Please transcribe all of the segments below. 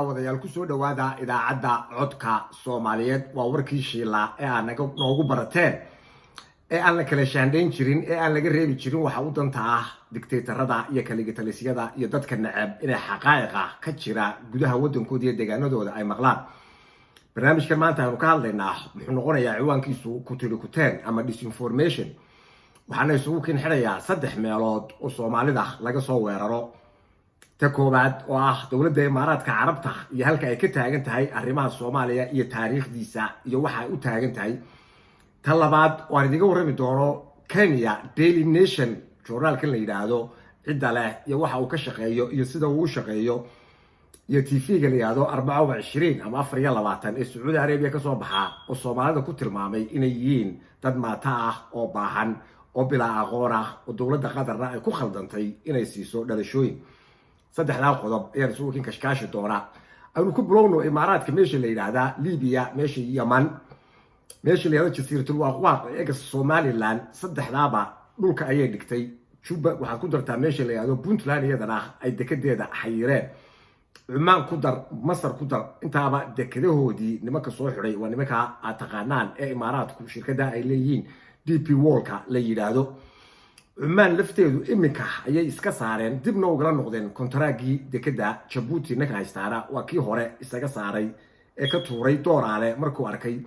Wadayaal, kusoo dhawaada idaacadda Codka Soomaaliyeed. Waa warkii shiilaa ee aad naga noogu barateen, ee aan la kala shaandhayn jirin, ee aan laga reebi jirin. Waxa u danta ah dictatorada iyo kaligitalisyada iyo dadka neceb inay xaqaa'iqa ka jira gudaha waddankooda iyo deegaanadooda ay maqlaan. Barnaamijkan maanta aynu ka hadlaynaa muxuu noqonayaa? Ciwaankiisu kutiri kuteen ama disinformation. Waxaana isugu kin xidhayaa saddex meelood oo Soomaalida laga soo weeraro. Ta koowaad oo ah dowladda Imaaraadka Carabta iyo halka ay ka taagan tahay arrimaha Soomaaliya iyo taariikhdiisa iyo waxa ay u taagan tahay. Ta labaad oo aan idiga warrami doono Kenya Daily Nation, journaalkan la yidhaahdo, cidda leh iyo waxa uu ka shaqeeyo iyo sida uu u shaqeeyo, iyo TV-ga la yidhaahdo 24 ama 24 ee Sacuudi Arabiya kasoo baxaa, oo Soomaalida ku tilmaamay inay yihiin dad maata ah oo baahan oo bilaa aqoon ah, oo dowladda Qatarna ay ku khaldantay inay siiso dhalashooyin. Saddexdaa qodob ayaan isugu kin kashkaashi doonaa. Aynu ku bilowno Imaaraadka. Meesha la yidhaahdaa Libiya, meesha Yaman, meesha la yidhahdo Jasiiratul Waaqwaaq ee egas Somaliland, saddexdaaba dhulka ayay dhigtay. Juba waxaad ku dartaa meesha la yidhahdo Puntland, iyadana ay dekedeeda xayireen. Cumaan ku dar, Masar ku dar, intaaba dekadahoodii nimanka soo xidhay waa nimanka aad taqaanaan ee Imaaraadku shirkada ay leeyihiin, DP World-ka la yidhaahdo. Cumaan lafteedu iminka ayay iska saareen, dibna ugala noqdeen kontaraaggii dekeda Jabuuti. Ninka haystaana waa kii hore isaga saaray ee ka tuuray dooraale markuu arkay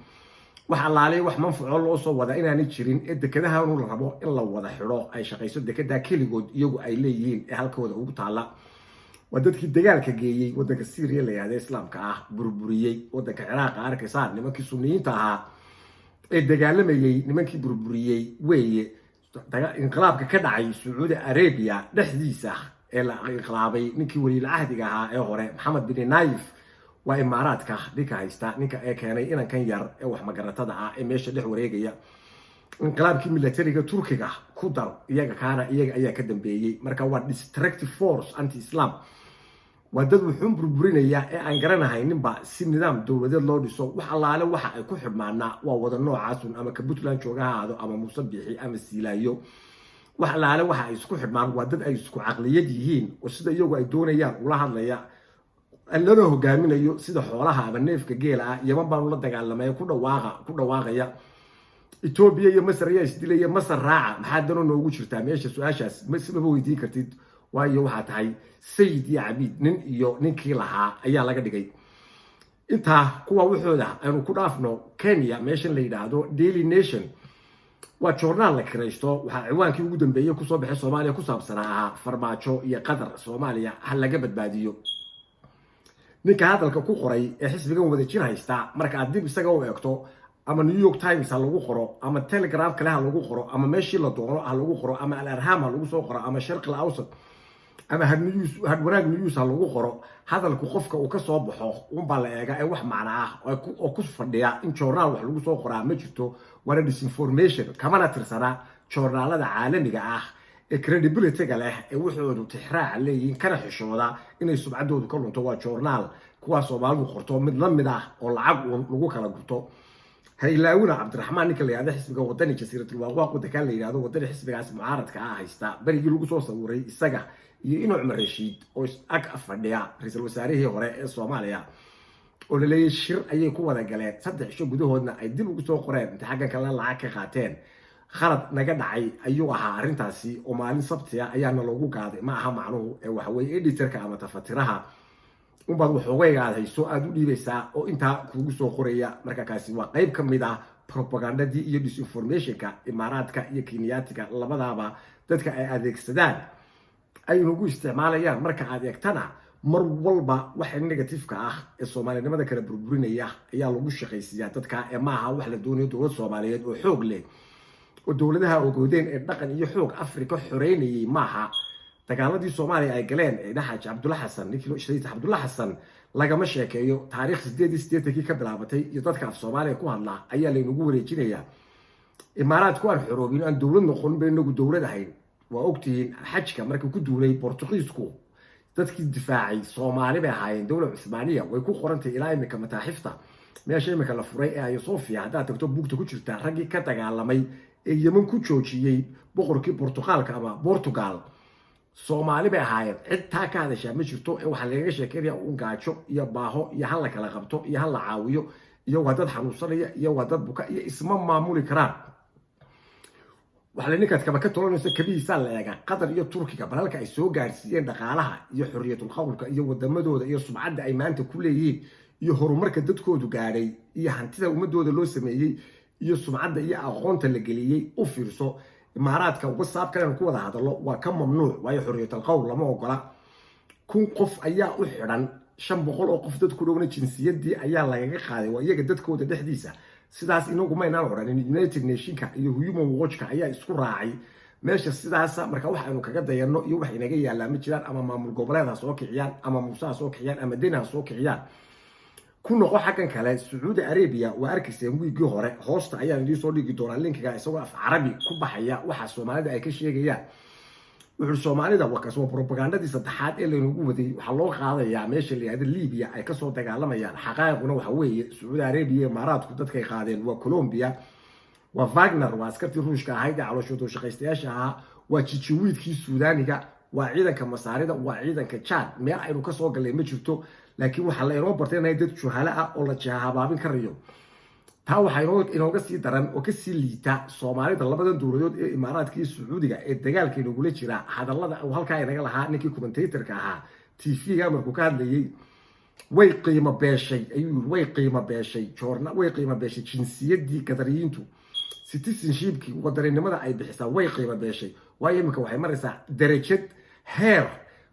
wax allaalay wax manfaco loo soo wada inaanay jirin, ee dekedahanu la rabo in la wada xidho, ay shaqayso dekedaa keligood iyagu ay leeyihiin ee halkooda ugu taalla. Waa dadkii dagaalka geeyey wadanka Syria la yihahda Islaamka ah, burburiyey wadanka Ciraaqa. Arkaysaan nimankii Suniyiinta ahaa ee dagaalamayey, nimankii burburiyey weeye. Inqilaabka ka dhacay Sacuudi Arabia dhexdiisa ee la inqilaabay ninkii waliil cahdiga ahaa ee hore, Maxamed bin Naayif, waa Imaaraadka ninka haysta, ninka ee keenay inankan yar ee wax magaratada ah ee meesha dhex wareegaya. Inqilaabkii militariga Turkiga ku dar, iyaga kaana iyaga ayaa ka dambeeyey. Marka waa destructive force, anti Islam, waa dad wuxuun burburinaya ee aan garanahayninba si nidaam dowladeed loo dhiso. Wax allaale waxa ay ku xidhmaanaa waa wada noocaasun, ama ka Puntland jooga ha ahaado, ama Muuse Biixi ama Siilaayo. Wax allaale waxa ay isku xidhmaan waa dad ay isku caqliyad yihiin oo sida iyagu ay doonayaan ula hadlaya, lana hogaaminayo sida xoolaha ama neefka geela ah. Yaman baanu la dagaalamay ku dhawaaqa, ku dhawaaqaya. Etoobiya iyo Masar ayaa isdilaya, Masar raaca. Maxaa dano noogu jirtaa meesha? Su-aashaas maba weydiin kartid, waayo waxaa tahay sayid iyo cabiid, nin iyo ninkii lahaa ayaa laga dhigay. Intaa kuwa waxooda aynu ku dhaafno. Kenya meeshan la yidhaahdo Daily Nation waa joornaal la kiraysto. Waxaa ciwaankii ugu dambeeyey kusoo baxay Soomaaliya ku saabsanaa ahaa "Farmaajo iyo Qatar Soomaaliya ha laga badbaadiyo". Ninka hadalka ku qoray ee xisbigan Wadajir haysta, marka aad dib isaga u eegto, ama New York Times ha lagu qoro, ama Telegram kale ha lagu qoro, ama meeshii la doono ha lagu qoro, ama Al Arham ha lagu soo qoro, ama Sharqi Al Awsat, ama Hadwanaag News ha lagu qoro, hadalku qofka uu kasoo baxo unbaa la eegaa ee wax macno ah oo ku fadhiya in journaal wax lagu soo qoraa ma jirto. Waana disinformation, kamana tirsana joornaalada caalamiga ah ee credibility-ga leh ee wuxoodu tixraaca leeyihiin, kana xishooda inay subcaddoodu ka lunto. Waa joornaal kuwaa Soomaalidu qorto mid la mid ah oo lacag uun lagu kala gurto. Ha ilaawina Cabdiraxmaan, ninka la yihahdo xisbiga Wadani, Jasiiratul Waaqwaaq wadankaa la yihahdo Wadani, xisbigaas mucaaradka ah haysta, berigii lagu soo sawiray isaga iyo inuu Cumar Rashiid oo ag fadhiya ra-iisul wasaarihii hore ee Soomaaliya, oo laleeyahy shir ayay ku wada galeen, 3 cisho gudahoodna ay dib ugu soo qoreen inta xaggan kalena lacag ka qaateen. Khalad naga dhacay ayuu ahaa arrintaasi oo maalin Sabtiya ayaana loogu gaaday. Ma aha macnuhu ee waxaweye editorka ama tafatiraha unbaad waxoogayga aad hayso aada u dhiibaysaa oo intaa kuugu soo qoraya. Marka kaasi waa qayb ka mid ah propagandadii iyo disinformationka Imaaraadka iyo Kenyaatiga labadaaba dadka ay adeegsadaan, ay nagu isticmaalayaan. Marka aad eegtana, mar walba waxa negativeka ah ee Soomaalinimada kala burburinaya ayaa lagu shaqaysiiyaa dadka, ee maaha wax la doonayo dowlad Soomaaliyeed oo xoog leh oo dowladaha ogoodeen ee dhaqan iyo xoog Afrika xoreynayay. Maaha dagaaladii Soomaaliya ay galeen ee Xaaji Cabdulla Xasan, ninkii Sayid Cabdulla Xasan, lagama sheekeeyo. Taariikh 88-kii ka bilaabatay iyo dadka af Soomaaliya ku hadla ayaa laynagu wareejinayaa. Imaaraadku aan xoroobin, aan dowlad noqon ba inagu dowlad ahayn. Waa ogtihiin, xajka markii ku duulay Bortuqiisku, dadkii difaacay Soomaali bay ahaayeen. Dowla Cuthmaaniya way ku qorantay ilaa imika mataaxifta meesha imika la furay ee Aya Sofia. Haddaad tagto, buugta ku jirta raggii ka dagaalamay ee Yeman ku joojiyey boqorkii Bortuqaalka ama Portugal. Soomaali bay ahaayeen. Cid taa ka hadashaa ma jirto, ee waxaa lagaga sheekeynaya un gaajo iyo baaho iyo hal la kala qabto iyo hal la caawiyo iyo waa dad xanuunsanaya iyo waa dad buka iyo isma maamuli karaan. Waxaa la ninkaad kaba ka tolanayso kabihiisaa la eegaa. Qatar iyo Turkiga bal halka ay soo gaarsiiyeen dhaqaalaha iyo xorriyatul qowlka iyo wadamadooda iyo sumcadda ay maanta ku leeyihiin iyo horumarka dadkoodu gaadhay iyo hantida ummadooda loo sameeyey iyo sumcadda iyo aqoonta la geliyey u fiirso. Imaaraadka WhatsApp kalen ku wada hadallo waa ka mamnuuc, waayo xorriyatul qowl lama ogola. 1000 qof ayaa u xidhan, 500 oo qof dad ku dhowna jinsiyadii ayaa lagaga qaaday. Waa iyaga dadkooda dhexdiisa sidaas, inagu maynaan odhanin. United Nationka iyo Human Watchka ayaa isku raacay meesha sidaasa. Marka wax aynu kaga dayanno iyo wax inaga yaallaa ma jiraan. Ama maamul goboleed ha soo kiciyaan, ama Muuse ha soo kiciyaan, ama Deni ha soo kiciyaan. Ku noqo xaggan kale, Sacuudi Arabia waa arkayseen wiiggii hore. Hoosta ayaan idiin soo dhigi doonaa linkiga isagoo af Carabi ku baxaya. Waxa Soomaalida ay ka sheegayaan, wuxuu Soomaalida wakaas waa propagandadii saddexaad ee laynagu waday. Waxaa loo qaadayaa meesha la yihahdo Libya ay kasoo dagaalamayaan. Xaqaa'iquna waxa weeye Sacuudi Arabia, Imaaraadku dadkay qaadeen waa Colombia, waa Wagner, waa askartii Ruushka ahayd ee calooshoodo shaqaystayaasha ahaa, waa Jijiwiidkii Suudaaniga, waa ciidanka Masaarida, waa ciidanka Jad. Meel aynu kasoo gallay ma jirto, laakiin waxaa la inoo bartay inahay dad juhalo ah oo la jahabaabin karayo. Taa waxaa inooga sii daran oo kasii liita Soomaalida labadan dowladood ee Imaaraadka iyo Sacuudiga ee dagaalka inagula jira. Hadallada uu halkaa inaga lahaa ninkii commentatorka ahaa TV-ga markuu ka hadlayay, "Way qiimo beeshay," ayuu yiri, "way qiimo beeshay joorna, way qiimo beeshay jinsiyadii Qadariyiintu, citizenshipkii wadaninimada ay bixisaa way qiimo beeshay." Waayo iminka waxay maraysaa darajad heer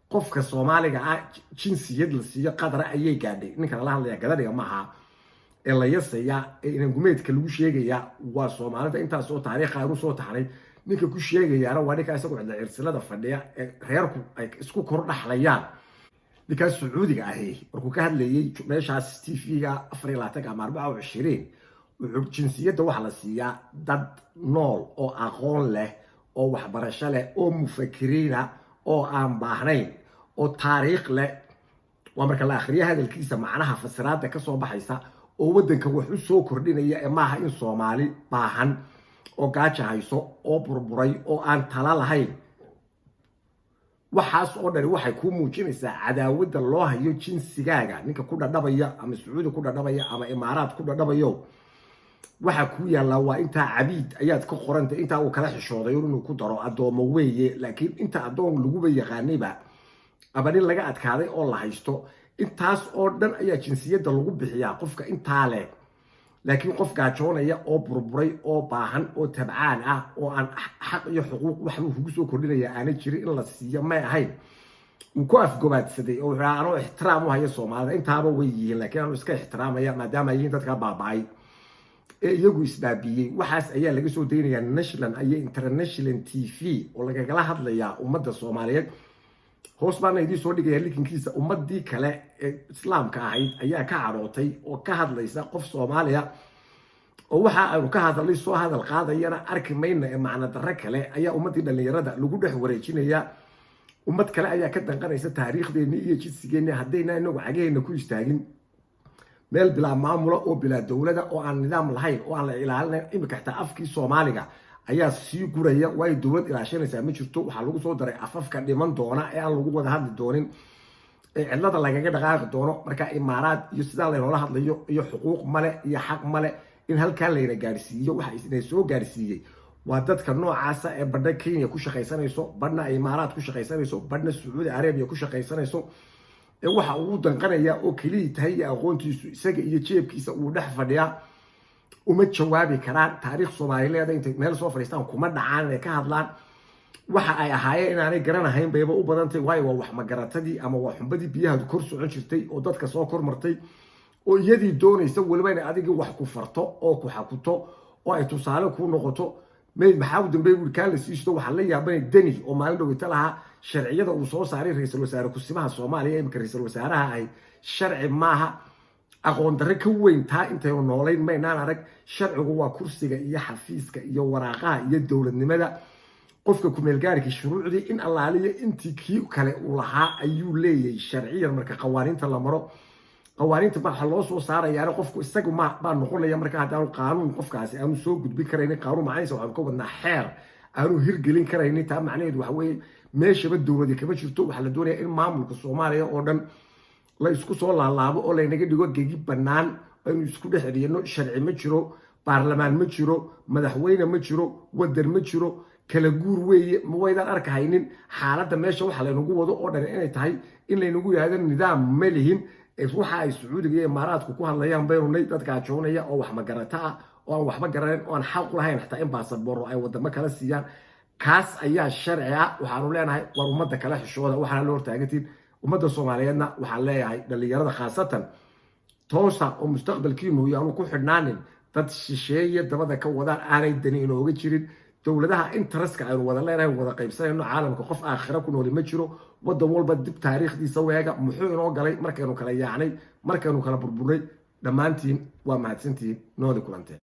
qofka Soomaaliga ah jinsiyad la siiyo Qadara ayay gaadhay. Ninka lala hadlaya Gadariga maaha ee la yasaya ee inangumeedka lagu sheegaya waa Soomaalida. Intaas oo taariikha aanu soo taxnay, ninka ku sheegayaana waa ninka isagoo cidla cirsilada fadhiya ee reerku ay isku kor dhaxlayaan. Ninkaas Sacuudiga ahi markuu ka hadlayay meeshaas TV-ga 24 ama 24, wuxuu jinsiyadda waxaa la siiyaa dad nool oo aqoon leh oo waxbarasho leh oo mufakiriina oo aan baahnayn oo taariikh leh. Waa marka la akhriya hadalkiisa macnaha fasiraada kasoo baxaysa oo waddanka wax u soo kordhinaya, ee maaha in Soomaali baahan oo gaaja hayso oo burburay oo aan tala lahayn. Waxaas oo dhani waxay kuu muujinaysaa cadaawadda loo hayo jinsigaaga. Ninka ku dhadhabaya, ama Sacuudi ku dhadhabaya ama Imaaraad ku dhadhabayo, waxaa kuu yaallaa waa intaa cabiid ayaad ka qoranta. Intaa uu kala xishooday inuu ku daro addoomo weeye, laakiin inta addoon laguba yaqaanayba ama nin laga adkaaday oo la haysto, intaas oo dhan ayaa jinsiyadda lagu bixiyaa qofka intaa leh. Laakiin qof gaajoonaya oo burburay oo baahan oo tabcaan ah oo aan xaq iyo xuquuq waxbuu kugu soo kordhinaya aana jirin in la siiyo may ahayn. Uu ku afgobaadsaday oo wuxuu anoo ixtiraam u haya Soomaalida, intaaba way yihiin, laakiin anuu iska ixtiraamaya maadaama ay yihiin dadkaa baaba'ay ee iyagu isbaabiyey. Waxaas ayaa laga soo daynayaa national iyo international TV oo lagagala hadlayaa ummadda Soomaaliyeed. Hoos baana idiin soo dhigaya linkigiisa. Ummadii kale ee Islaamka ahayd ayaa ka cadhootay oo ka hadlaysa. Qof Soomaaliya oo waxa aynu ka hadalnay soo hadal qaadayana arki mayna, ee macno darro kale ayaa ummaddii dhallinyarada lagu dhex wareejinaya. Ummad kale ayaa ka danqanaysa taariikhdeenni iyo jinsigeenni. Haddayna inagu cagaheenna ku istaagin meel bilaa maamula oo bilaa dowlada oo aan nidaam lahayn oo aan la ilaalinayn, iminka xitaa afkii Soomaaliga ayaa sii guraya, waayo dowlad ilaashanaysaa ma jirto. Waxaa lagu soo daray afafka dhiman doona ee aan lagu wada hadli doonin ee cidlada lagaga dhaqaaqi doono. Marka Imaaraad iyo sidaa laynoola hadlayo iyo xuquuq male iyo xaq male in halkaa layna gaadhsiiyo, waxa isna soo gaadhsiiyey waa dadka noocaasa ee badha Kenya ku shaqaysanayso, badhna Imaaraad ku shaqaysanayso, badhna Sacuudi Arabia ku shaqaysanayso, ee waxa uu danqanaya oo keliyii tahay iyo aqoontiisu isaga iyo jeebkiisa uu dhex fadhiyaa. Uma jawaabi karaan taariikh Soomaalileeda intay meel soo fadhiistaan kuma dhacaan inay ka hadlaan waxa ay ahaayeen. Inaanay garanahayn bayba u badantay, waayo waa wax magaratadii ama waa xumbadii biyaha kor socon jirtay oo dadka soo kormartay oo iyadii doonaysa weliba inay adigii wax ku farto oo ku xakuto oo ay tusaale kuu noqoto. Mayd maxaa u dambeey buuri kaa la siisto. Waxaa la yaabanay Deni oo maalin dhoweyta lahaa sharciyada uu soo saaray ra-iisul wasaare kusimaha Soomaaliya, imika ra-iisul wasaaraha ahi, sharci maaha. Aqoon darre ka weyn taa intaynu noolayn maynaan arag. Sharcigu waa kursiga iyo xafiiska iyo waraaqaha iyo dowladnimada. Qofka kumeelgaarkii shuruucdii in allaaliya intii kii kale uu lahaa ayuu leeyahay sharciyan. Marka qawaaniinta la maro, qawaaniinta waxaa loo soo saarayaana qofku isagu ma baa noqonaya. Marka haddaanu qaanuun qofkaasi aanu soo gudbin karaynin, qaanuun macnihiisa waxaanu ka wadnaa xeer, aanu hirgelin karaynin, taa macnaheedu waxa weeye Meeshaba dowladi kama jirto. Waxaa la doonaya in maamulka Soomaaliya oo dhan la isku soo laalaabo oo laynaga dhigo gegi bannaan aynu isku dhex celiyano. Sharci ma jiro, baarlamaan ma jiro, madaxweyne ma jiro, wadan ma jiro, kala guur weeye. Ma waydaan arkahaynin xaaladda meesha waxa laynagu wado oo dhan inay tahay in laynagu yidhahdo nidaam ma lihin? Waxa ay Sacuudiga iyo Imaaraadku ku hadlayaan baynunay dadka ajoonaya oo wax magarata ah, oo aan waxba garanayn, oo aan xaq u lahayn xataa in baasabooro ay wadamo kala siiyaan. Kaas ayaa sharci ah. Waxaanu leenahay, war ummadda kala xishooda, waxaana la hortaagantiin ummadda Soomaaliyeedna. Waxaan leeyahay dhallinyarada khaasatan, toosa oo mustaqbalkiinu yaanu ku xidhnaanin dad shisheeye dabada ka wadaan aanay dani inooga jirin. Dowladaha interestka aynu wada leenahay, wada qaybsanayno, caalamka qof aakhira ku nooli ma jiro. Wadan walba dib taariikhdiisa weega, muxuu inoo galay markaynu kala yaacnay, markaynu kala burburnay? Dhammaantiin waa mahadsantihiin, nooli kulanteen.